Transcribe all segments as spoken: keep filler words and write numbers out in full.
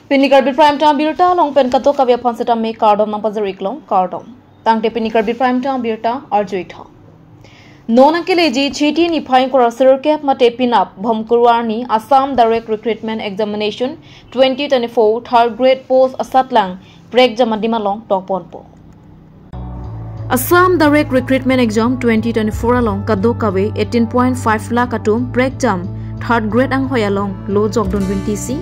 Pini Karbi Prime Time birta along pen kadokave aphan setame kardom nangpajir-ik long, kardom. Tangte pini Karbi Prime Time birta arju-ik tha. Non nangkeleji Chiti niphai ingkoi ra sirkep mate penap Bhomkuru arni Assam Direct Recruitment Examination twenty twenty-four third grade post asatlang prekjam adim along tokponpo. Assam Direct Recruitment Exam twenty twenty-four along kadokave eighteen point five lakh atum prekjam third grade anghoi along lo jokdun rinti si,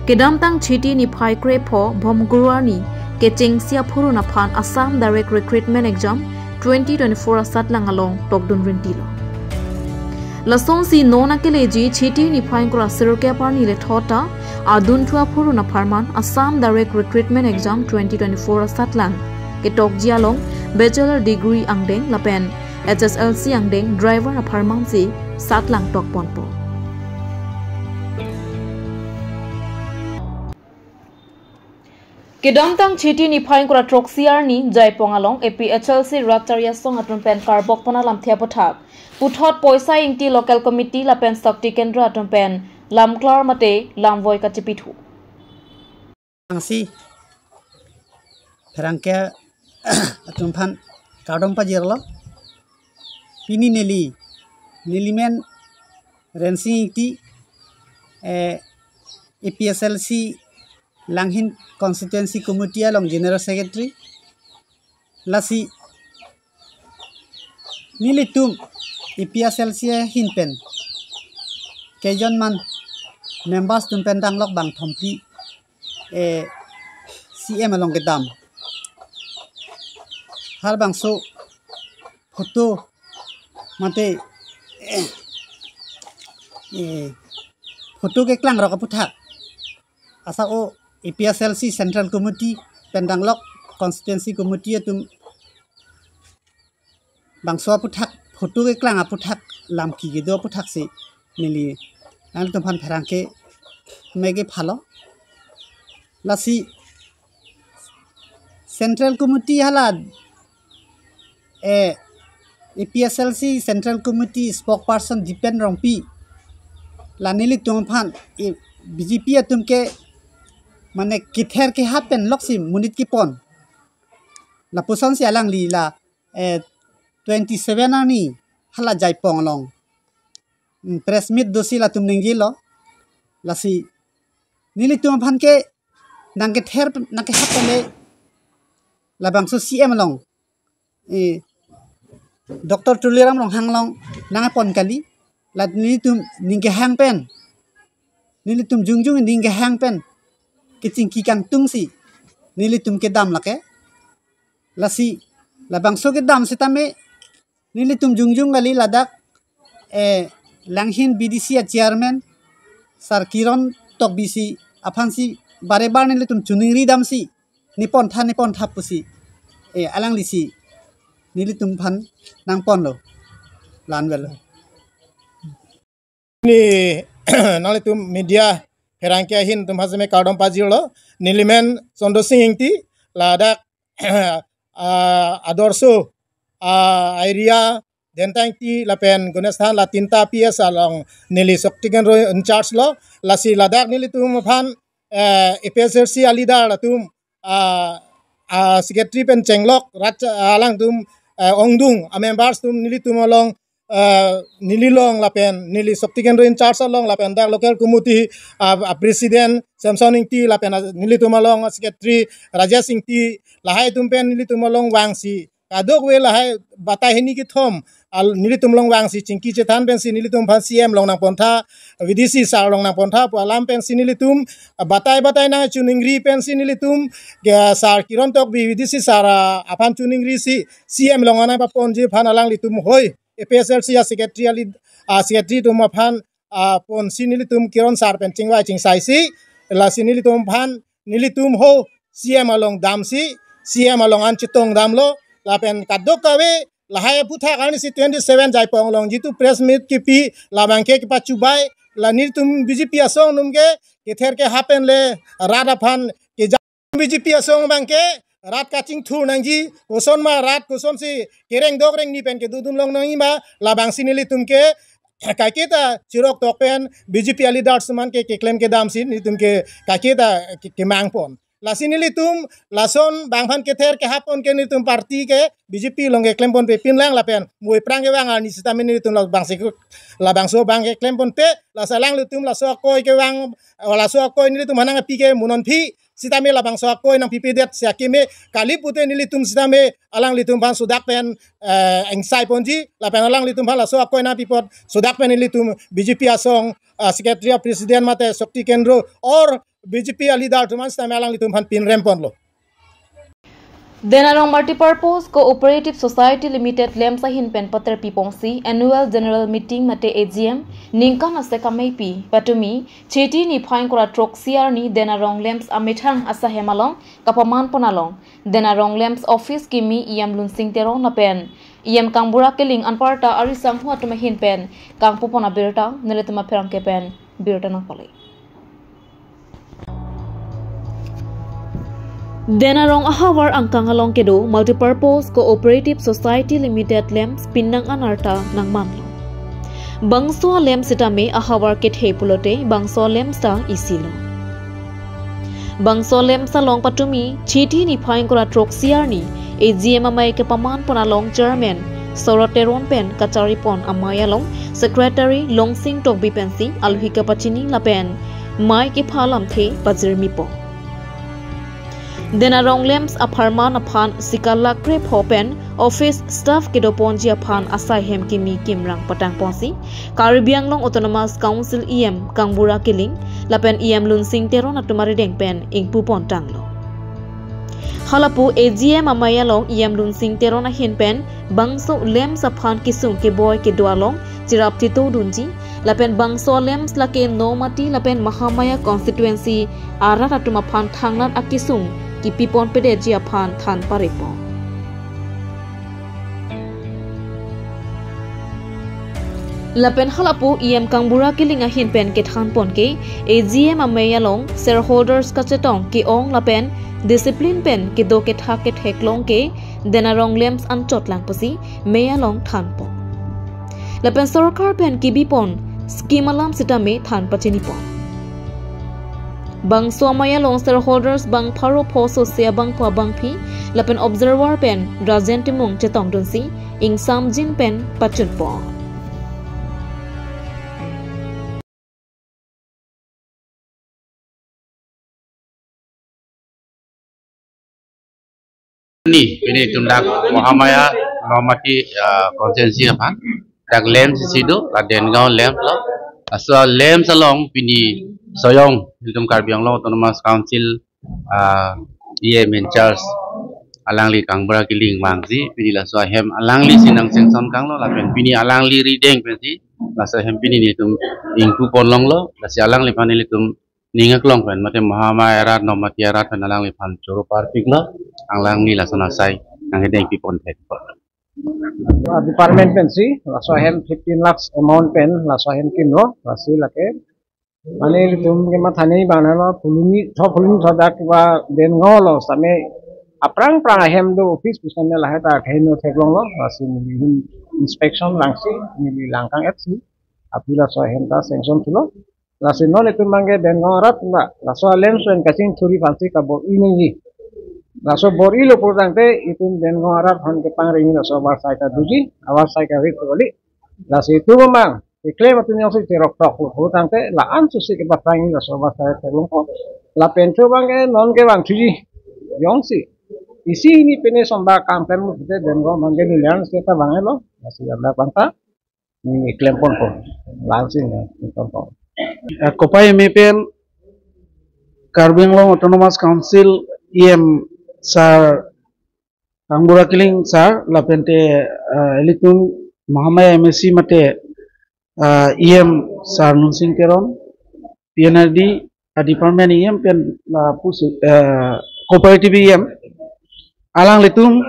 kedamtang Chiti niphai krepho Bhomkuru arni kechengsi aphurun aphan Assam Direct Recruitment Exam twenty twenty-four asatlang along tokdun rintilo. Lasonsi non nangkeleji Chiti niphai ingkoi ra sirkep arni le thota adunthu aphurun apharman Assam Direct Recruitment Exam twenty twenty-four asatlang ketokji along bachelor degree angdeng lapen H S L C angdeng driver apharmansi satlang tokponpo. Kedamtang Chiti niphai ingkoi ra throksi arni Jaipong along A P H L C rat chari asong atum pen karbokpon alamthe aputhak puthot Poisa Ingti Local Committee lapen Shakti Kendra atum pen lamklar mate lamvoi kachipithu. Angsi pherangke atum aphan kardom pajirlo. Pini neli, neli men Rensing Ingti, eh, A P H L C Langhin Constituency Committee along General Secretary. Lasi nelitum A P H L C ahin pen kejorman members atum pen danglok bang thompi, eh, C M along kedam. Harbangso photo mate, eh, photo keklang rok aputhak, asa o A P H L C Central Committee pen danglok Constituency Committee atum bangso aputhak, photo keklang aputhak, lamki kedo aputhak si neli nangtum aphan pherangke mege phalo. Lasi Central Committee hala, eh, A P H L C Central Committee spokesperson Dipen Rongpi la nelitum aphan, eh, B J P atum ke mane kether kehap pen loksi monit kepon. Lapusonsi alangli la, eh, twenty seven arni hala Jaipong along, mm, press meet dosi latum ningjelo. Lasi nelitum aphan ke nangkether, nangkehap pen le labangso C M along, eh, Doctor Tuliram Ronghang along nangpon kali, la nelitum ning kehang pen, nelitum jongjong ning kehang pen kechingki kangtungsi nelitum kedam lake. Lasi labangso kedam setame nelitum jongjong kali, ladak, eh, Langhin B D C a chairman Sir Kiron Tokbi si aphansi bare bar nelitum choningri damsi, nepontha, nepontha pusi, eh, alanglisi nelitum aphan nangponlo. Lan velo. Ni nanglitum media pherangke ahin atum aphan setame kardom pajirlo. Neli men Chandra Sing Ingti, ladak, ah, Adorsho, ah, area, Dentang T lapen Ganesh Than, la tinta P S along neli Shakti Kendra in charge lo. Lasi ladak nelitum aphan, eh, A P H L C a leader atum, ah, ah, secretary pen chenglok rat, ah, alangtum, eh, ongdung a members atum nelitum along, ah, neli along lapen neli Shakti Kendra in charge along lapen dak local committee, ah, ah, president Samson Ingti lapen, ah, nelitum along secretary Rajesh Ingti, lahai atum pen nelitum along vangsi kadokave lahai batai hini kethom al nelitum along vangsi chingki chethan pensi nelitum aphan C M along nangpontha, V D C sir along nangpontha pu alam pensi nelitum, ah, batai batai nangchoningri pensi nelitum, ah, Sir Kiron Tokbi V D C sir, ah, aphan choningrisi C M along nangpaponji aphan alanglitum hoi A P H L C a secretary ali, ah, secretary atum aphan, ah, ponsi nelitum Kiron sir pen chingvai chingsaisi, lasi nelitum aphan nelitum ho C M along damsi, C M along an chetong damlo, lapen kadokave lahai aputhak arnisi twenty seven Jaipong along jitu press meet kipi labang ke kepachubai, la nelitum B J P asong atum ke kether kehap pen le rat aphan keja, B J P asong abang ke rat kachingthur nangji, kosonma rat kosonsi kereng dok rengni pen kedodun long nangji ma, labangsi nelitum ke kaiketa chirok tok pen B J P a-leader suman ke keklem kedam si nelitum ke kaiketa ke, kemang pon. Lasi nelitum lason bang aphan kether kehap pon ke nelitum party ke B J P along keklem ponpe pinlang lapen moi prang kevang arni sitame nelitum labangsi labangso abang keklem ponpe, lasi alanglitum laso akoi kevang, laso akoi nelitum aphan nangpi ke mo non phi sitame labangso akoi nangpipedet si akeme kali pute nelitum sitame alanglitum aphan sodak pen, eh, engsai ponji lapen alanglitum aphan laso akoi nangpi apot sodak pen nelitum B J P asong, ah, Secretary of President mate Shakti Kendra or B J P a-leader atum an sitame alanglitum aphan pinrem ponlo. Denarong Multipurpose Cooperative Society Limited LAMPS ahin pen pater pi ponsi Annual General Meeting mate A G M ningkan asek ameipi patumi Chiti niphai ingkoi ra throksi arni Denarong LAMPS amethang asaihem along kapaman pon along Denarong LAMPS office kimi E M Lunsing Teron lapen E M Kangbura Killing anparta arisangho atum ahin pen kangpu pon abirta nelitum apherangke pen birta nangpale. Denarong ahavar angkang along kedo Multipurpose Cooperative Society Limited LAMPS pinang anarta nangmanlo. Bangso a-LAMPS sitame ahavar kethe pulote bangso a-LAMPS ta isilo. Bangso a-LAMPS along patumi Chiti niphai ingkoi ra throksi arni A G M amei kepaman pon along Chairman Sorot Teron pen kachari pon amei along Secretary Longsing Tokbi pensi alohi kapachini lapen mei kepha lamthe pajirmi pon. Denarong LAMPS apharman aphan sika lakre pho pen office staff kedo ponji aphan asaihem kimi kimrang patang ponsi Karbi Anglong Autonomous Council E M Kangbura Killing lapen E M Lunsing Teron atum arideng pen ingpu pon tanglo. Halapu A G M amei along E M Lunsing Teron ahin pen bangso LAMPS aphan kesung keboi kedo along cherap tito dunji lapen bangso LAMPS lake Nomati lapen Mahamaya constituency arat atum aphan thangnat akesung kipi ponpedetji aphan than pare pon. Lapen halapu E M Kangbura Killing ahin pen kethan pon ke A G M amei along shareholders kachetong ke-ong lapen discipline pen kedo kethak ketheklong ke Denarong LAMPS anchot lang pusi mei along than pon. Lapen sorkar pen kebi pon scheme alam sitame than pachini pon. Bangso amei along shareholders bang pharo pho sose abangpo abangpi lapen observer pen Rajen Timung chetong dunsi ingsamjin pen pachun pon. Ni, pini itum dak Mahamaya Nomati, ah, constituency aphan dak LAMPS isi do, la Dengaon LAMPS lo. Laso LAMPS along pini soyong itum Karbi Anglong Autonomous Council, ah, E M in charge alangli Kangbura Killing vangsi pini laso ahem alangli si nang sanction kanglo lapen pini alangli rideng pensi laso ahem pini nelitum ingpu pon longlo, lasi alangliphan nelitum ning aklong pen mate Mahamaya arat Nomati arat pen alangliphan choro parpiklo, alangli lason asai nang hideng pi pon thek. Ah, department pensi laso ahem fifteen lakhs amount pen laso ahem kinlo, lasi lake mane itum kemathani bang lo, phuloni tho phuloni tho dak ba Dengaon lo sitame aphrang phrang ahem do office pusitame lahai ta kheno theklonglo, lasi neli inspection langsi neli langkang-etsi aphi laso ahem ta sanction thulo. Lasi non itum bangke Dengaon arat ma laso LAMPS pen kachingthurji aphansi kabor-i nangji. Laso bor-ilo pulotangte itum Dengaon arat aphan kepangri laso avarsai ta doji, avarsai kave kali. Lasi itum bang keklem atum jongsi cherok tok pulotangte la-an susi kepatangji laso avarsai theklongpo. Lapen thu bangke non kevang thuji jongsi isi hini pine somba kam klem pute Dengaon bangke nelian seta banglo. Lasi anda bangta ni klem ponpo, langsi ni klem ponpo. Eh, kopai mei pen Karbi Anglong Autonomous Council E M sir Kangbura Killing sir, lapente, eh, ilitum Mahamaya M A C mate, eh, E M sir Lunsing Teron, P N R D, ah, department E M pen lapusi, eh, cooperative E M, alanglitum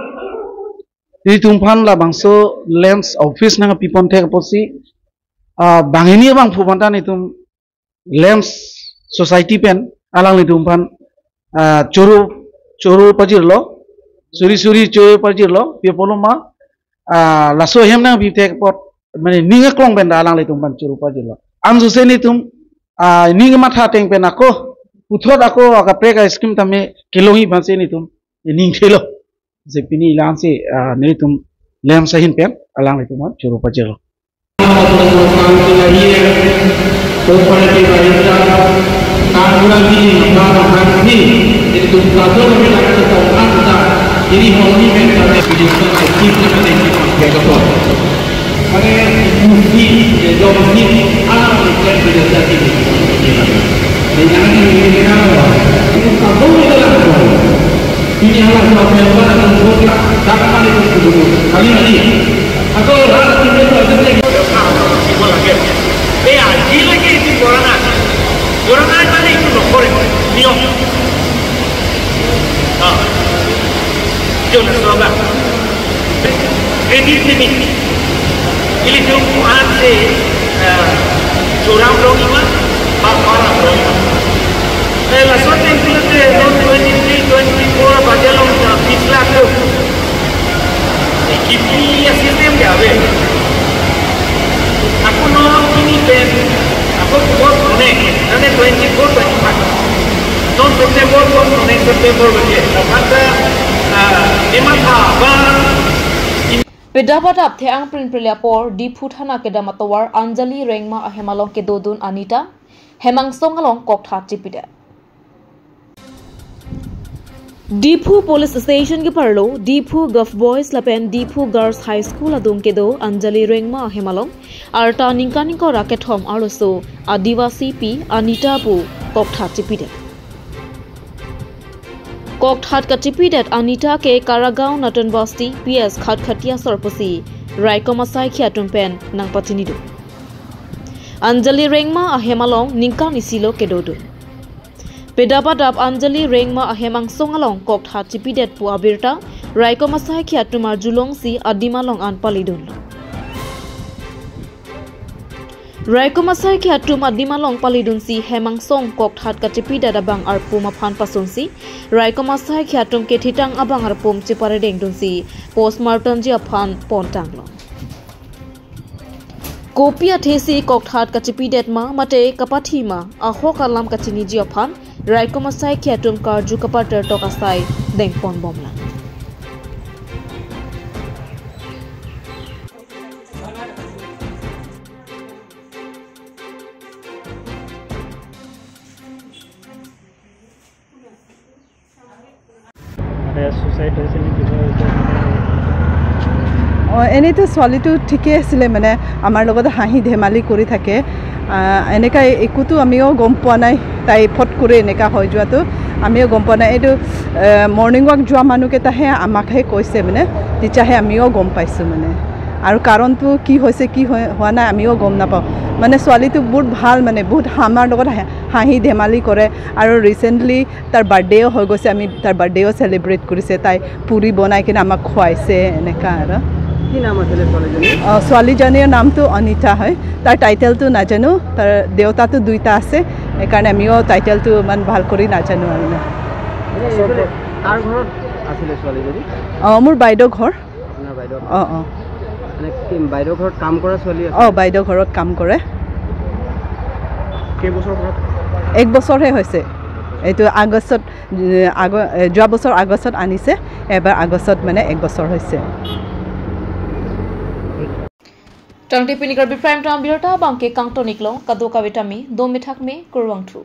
ilitum aphan labangso LAMPS office nangpi pon thek apotsi, ah, banghini abangphu aphan ta nelitum LAMPS society pen alanglitum aphan, ah, choro, choro pajirlo, suri suri choro pajirlo, pi apotlo ma, ah, laso ahem nangpi thek apot mane ning aklong pen ta alanglitum aphan choro pajirlo. Ansose netum, ah, ning matha ateng pen ako, puthot ako akaprek a-scheme tame kelongji aphansi netum ningthelo. Je pini la-ansi, ah, netum lamsa ahin pen alanglitum aphan choro pajirlo. Ini adalah sesuatu yang sangat penting untuk kita. Kali ini, atau orang tinggal pada negeri. Be, aji lagi itu corona. Corona mana itu nomor? Niyom. Ah. Itu na slogan. Kredit limit. Ilitum aphansi, eh, churam rong ima, ba para rong ima. Eh, laso ateng pulote, non twenty-three, twenty-four, bajalong, eh, bis lakh lo. Eh, kipini a-system ke ave. Ako non pini pen, ako postpone, nane twenty-four, twenty-five. Non September postpone, September baje. Apanta, ah, lima tha, ba, Pedap adap the-ang prinpre apor Diphu thana kedam atovar Anjali Rengma ahem along kedodun Anita, Hemangsong along kokthat chipidet. Diphu Police Station keparlo, Diphu Girls Boys lapen Diphu Girls High School adung kedo Anjali Rengma ahem along, arta ningkan ingkoi ra kethom arloso, Adivasi pi Anita pu kokthat chipidet. Kokthat kachipidet Anita ke Karagaon Natun Basti P S Khatkhati asor pusi raikom asaikhi atum pen nangpachinidun. Anjali Rengma ahem along ningkan isi lo kedodun. Pedap adap Anjali Rengma ahem angsong along kokthat chipidet pu abirta raikom asaikhi atum arjulongsi adim along an palidunlo. Raikom asaikhi atum adim along palidunsi Hemangsong kokthat kachipidet abang arpum aphan pasunsi, raikom asaikhi atum kethitang abang arpum chiparedengdunsi, postmortem ji aphan pontanglo. Kopi athesi kokthat kachipidet ma, mate kapathi ma, ahok alam kachiniji aphan, raikom asaikhi atum karju kapater tok asai dengponbomlang. মানে, ছুইচাইড হৈছে নে কিবা হৈছে, মানে? অ, এনেইতো ছোৱালীটো ঠিকে আছিলে, মানে, আমাৰ লগত হাঁহি ধেমালি কৰি থাকে। আ, এনেকা একোতো আমিও গম পোৱা নাই, তাই ফট কৰি এনেকা হৈ যোৱাটো আমিও গম পোৱা নাই। এইটো, এ, মৰ্ণিং ৱাক যোৱা মানুহকেইটাহে আমাকহে কৈছে, মানে, তেতিয়াহে আমিও গম পাইছোঁ, মানে। আৰু কাৰণটো কি হৈছে, কি হৈ-, হোৱা নাই, আমিও গম নাপাওঁ। মানে, ছোৱালীটো বহুত ভাল, মানে, বহুত আমাৰ লগত হাঁহি, হাঁহি ধেমালি কৰে। আৰু ৰিচেণ্টলি তাৰ বাৰ্থডেও হৈ গৈছে, আমি তাৰ বাৰ্থডেও চেলিব্ৰেট কৰিছে, তাই পুৰি বনাই কিনে আমাক খুৱাইছে, এনেকা আৰু। কি নাম আছিলে ছোৱালীজনীৰ? অ, ছোৱালীজনীৰ নামটো অনিতা হয়। তাৰ টাইটেলটো নাজানো, তাৰ দেউতাটো দুইটা আছে, সেইকাৰণে আমিও টাইটেলটো ইমান ভাল কৰি নাজানো আৰু। এনে এইফালে কাৰ ঘৰত আছিলে ছোৱালীজনী? অ, মোৰ বাইদেউ ঘৰ। আপোনাৰ বাইদেউ? অ, অ। মানে কি বাইদেউ ঘৰত কাম কৰা ছোৱালী আছে? অ, বাইদেউ ঘৰত কাম কৰে। কেইবছৰ ঘৰত? এক বছৰহে হৈছে। এইটো আগষ্টত, এ, আগ-, এ, যোৱা বছৰ আগষ্টত আনিছে, এবাৰ আগষ্টত মানে এক বছৰ হৈছে। Tangte pini Karbi Prime Time birta abangke kangtonik lo, kadokave tame dome thakme, kurvangthu.